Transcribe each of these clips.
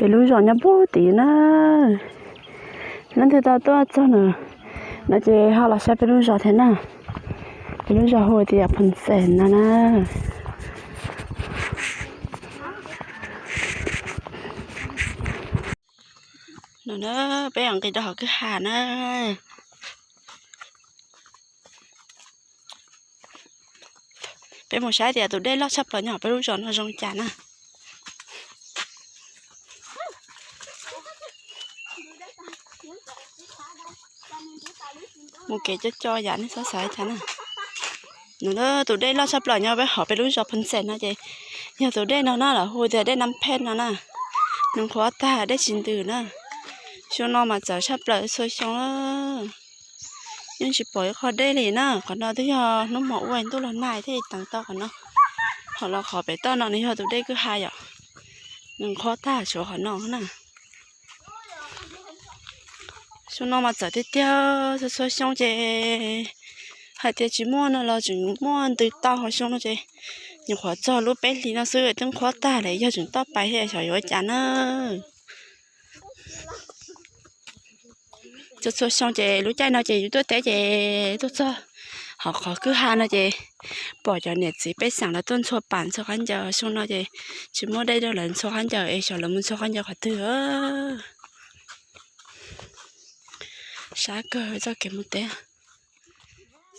Peb lub zos nyob puag tid na. Leej twg tau tuaj txog no, no ces ho los saib peb lub zos thiab na. Peb lub zos hu tias Phoo Xeem no na. No na, peb yuav nqis rau hauv kwj ha na. Peb mus saib tias tus dej loj tshaj plaws nyob hauv peb lub zos no zoo cas na. Mus kev co co yam nej txhob xav cas na. Nws tus dej loj tshaj plaws nyob peb hauv peb lub zos Phoo Xeem no ces yog tus dej no na, lawv hu tias dej Nam Phej no na. Nws qhuav tag dej tsis ntws na. Xyoo no mas txawv tshaj plaws txhua xyoo. Yeej tsis pom ib qho dej li na, qhov no twb yog hnub hmo ua ntuj los nag thiaj teev tau qhov no. Ho los qhov pem toj no nws yog tus dej kwj ha yom, nws qhuav tag tshuav qhov no na. Xyoo no mas txawv tiag tiag, txhua txhua xyoo ces hais tias tsis muaj no los tseem muaj ntws tau, ho xyoo no ces nyuam qhuav txog lub peb hlis no xwb twb qhuav tag lawm, yog tseem toj pais thiab xyov yuav ua cas na. Txhua txhua xyoo ces lub caij no ces yus tuaj teb ces tuaj txog hauv qhov kwj ha no ces pom cov niam txiv pej xeem lawv tuaj ntxhua pas ntxhua qab ncaws, xyoo no ces tsis muaj dej rau lawv ntxhua qab ncaws es xyov lawv mus ntxhua qab ncaws qhov twg. Sab kawg txoj kev mus teb.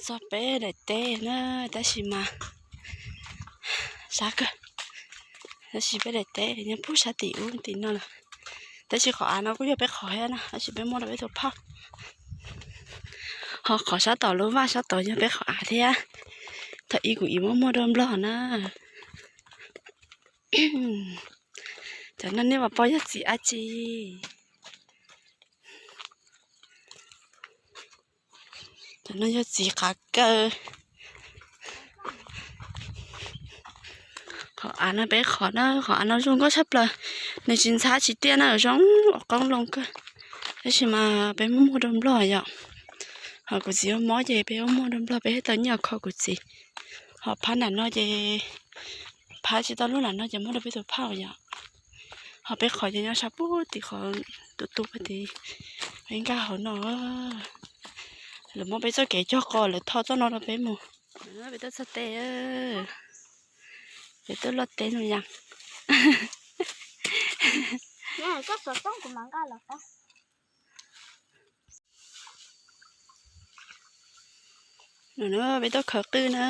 Txog peb daim teb na, tab sis mas sab kawg, tab sis peb daim teb nyob pug sab tim ub tim no lawm. Tab sis qhov av no kuj yog peb qhov thiab na, tab sis peb muab rau peb tus phauj. Ho qhov sab tom lub vaj sab tod yog peb qhov av thiab. Thaum ub kuv ib muab muag rau nplog na. Cov no nej puas paub yog txiv dab tsi? Cov no yog txiv qav kaw. Qhov av no peb qhov na, qhov av no zoo nkauj tshaj plaws, nws tsis ntxhab tsis tiaj na, zoo qoob loo kawg. Tab sis mas peb muab muag rau nplog yom. Ho kuv txiv ua mob ces peb muab muag rau nplog, peb thiaj tau nyiaj kho kuv txiv. Ho phab nram no ces, phab tsis tau lub nram no ces muab rau peb tus phauj yom. Ho peb qhov ces nyob sab pug tim qhov tus tu pem tim, peb nkag hauv no. Lawv muab peb txoj kev cog qos lawv tho txoj no rau peb mus. Peb tuaj txog teb, peb tuaj loj teb no yom. Peb tuaj khawv qwj na.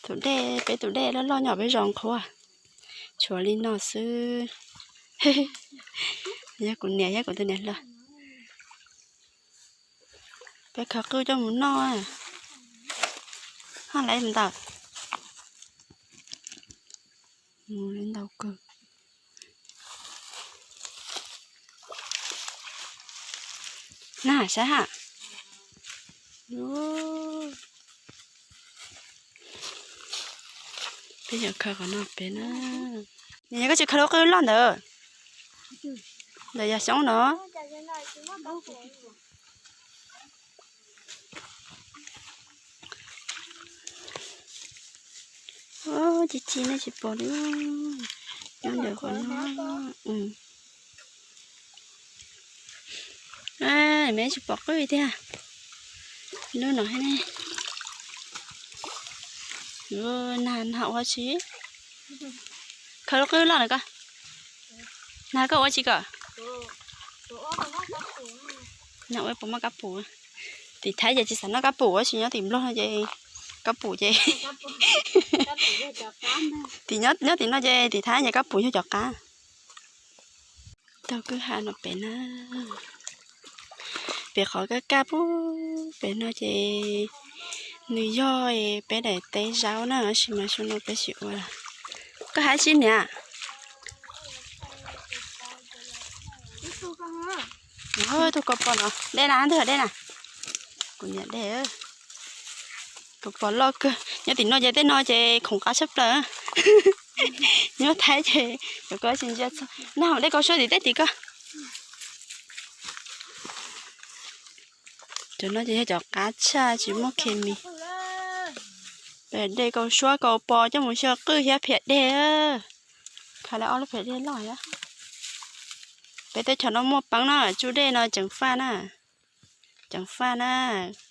Tus dej, peb tus dej loj loj nyob peb zos qhuav, tshuav li no xwb. Yog kuv niam, yog kuv tus niam hluas. Peb khawv qwj coj mus noj. Haj laiv ntawm, mus li ntau kawg. Na saib ha. Peb yuav khaws qhov no pem na. Nws yog koj tsis khaws lub qwj loj ntawd, ntawm yog xyoob no. Ci ci nej tsis pom li, nyob ntawm qhov no. Meb tsis pom qwj tiag. Lub no ne. Nag, nag ua tsi? Khaws lub qwj loj na koj. Nag koj ua tsi koj? Nag ua puas muaj kab pum? Tim Thaib ces tsis xav noj kab pum, tab sis nyob tim Nplog no ces kab pum ces, tim, nyob tim no ces tim Thaib ces kab pum yog cov qab. Tau kwj ha no pem na. Pem qhov kaj kaj pub pem no ces nws yog peb daim teb zaub na, tab sis mas xyoo no peb tsis ua. Koj hais tsi niam? Tus ko pom no dej na, ntawm dej na. Kuv niam dej, ko pom loj kawg. Nyob tim no ces tej no ces khoom qab tshaj plaws. Nyob Thaib ces cov ko tsis ntsia txog. Nag hauv dej kaus suab tim teb tim ko. Cov no ces yog cov qab tshaj tsis muaj khes mis. Dej kaus suab kaus pos coj mus xyaw qwj thiab phiam dej. Khav lawv ob lub pem dej loj thiab. Peb teb chaws no muaj peev na, tsuj dej no ceev faj na. Ceev faj na,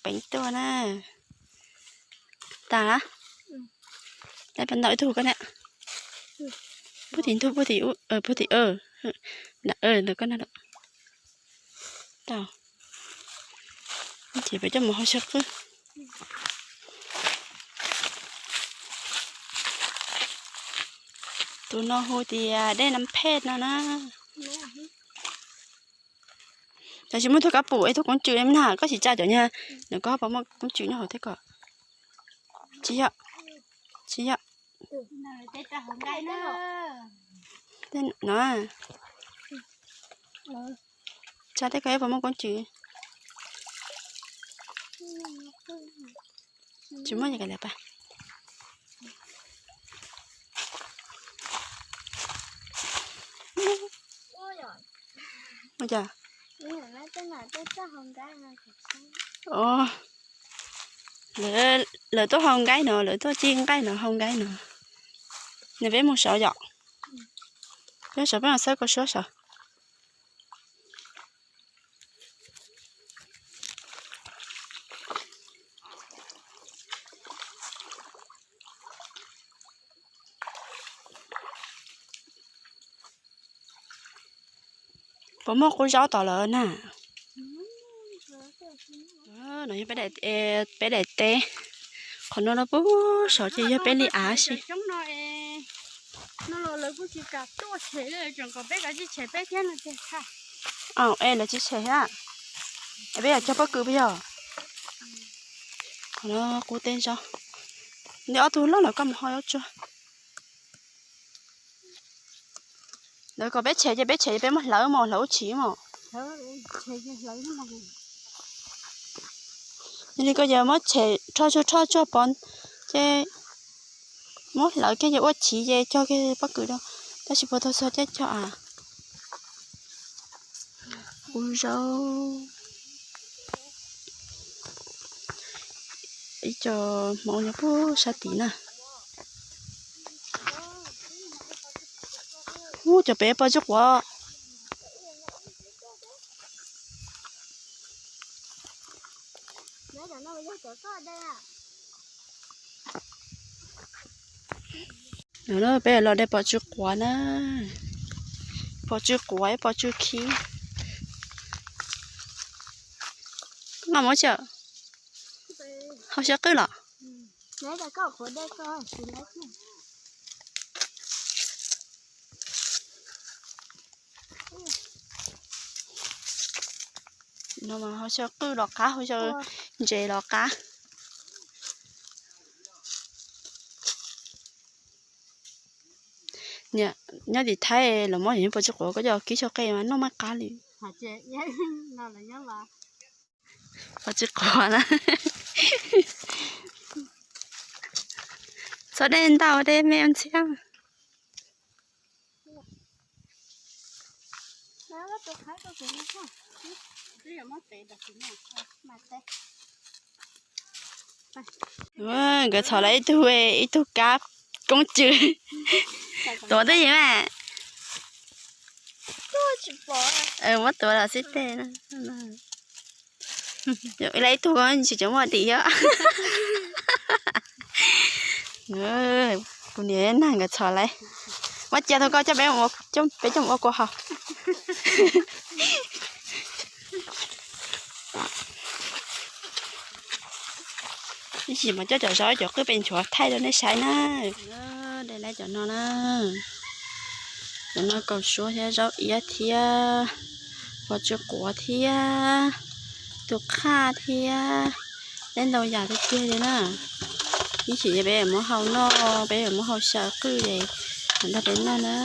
peev tuaj na. Tas na. Lawv pas ntau ib tug koj na. Puag tim ntug, puag tim, puag tim, ntawm koj na. Tau. Ces peb coj mus hau xyaw qwj. Tus no hu tias dej nam phej no na. Tam sis muaj tug kab pum es tug koob tswm na, koj tsis tsa cov nyag, nws koj puas muaj koob tswm nyob hauv thiab kom. Tsis yog, tsis yog. No, tsa tej ko puas muaj koob tswm. Tsis muaj ces kav liam pas. Ua cas? Lawv, lawv tuaj hau nqaij no, lawv tuaj ci nqaij no hau nqaij no. Nws peb mus saud yom. Peb saud peb mus xawb koj suab saud. Puas muaj qub zaub tom lawv na? No yog peb daim teb, qhov no no puag saud ces yog peb li av xwb. Es lawv tsis tshem thiab. Es peb yuav cog pob kws puas yog? Qhov no qub teb zaub. Neb ob tug loj los koj mus ho zaub tsuag. Lawv kom peb tshem ces peb tshem, peb muab hlawv mos, hlawv ua tshis mos. Yog li koj yog muab tshem rho tsuag, rho tsuag pov ces muab hlawv kiag ces ua tshis ces cog kiag pob kws rau. Tab sis puas tau txog caij cog a? Qub zaub. Ib co hmoov nyob puag sab tid na. Ub, cov pem pom tsw quav. Peb los de pom tsw quav na. Pom tsw quav, pom tsw khib. Koj nqa mus tsi? Hau xyaw qwj los? No mas hau xyaw qwj los qab, hau xyaw ntses los qab. Nyob tim Thaib los muab yog pom tsw quav koj coj kib xyaw qwj mas noj mas qab li. Pom tsw quav na. Txhob dej ntau dej me ntxhiab. Nkawd txhom lawv ib tug, ib tug kab koob tswm. Tuav twj ywm mas. Muab tuav los xib teg. Lawv ib tug ko tsis tseem muaj dim thiab. Kuv niam nag nkawd txhom lawv. Muab cia tau koj coj peb, peb coj mus ua kua haus. Ib chim mas coj cov zaub cov qwj pem nchuav thaij rau nej saib na. De lawv cov no na. Cov no kaus suab thiab zaub iab thiab, pom tsw quav thiab, tus qhaj thiab, tej ntau yam tiag tiag li na. Ib chim peb yuav muab hau noj, peb yuav muab hau xyaw qwj es nrog peb noj na.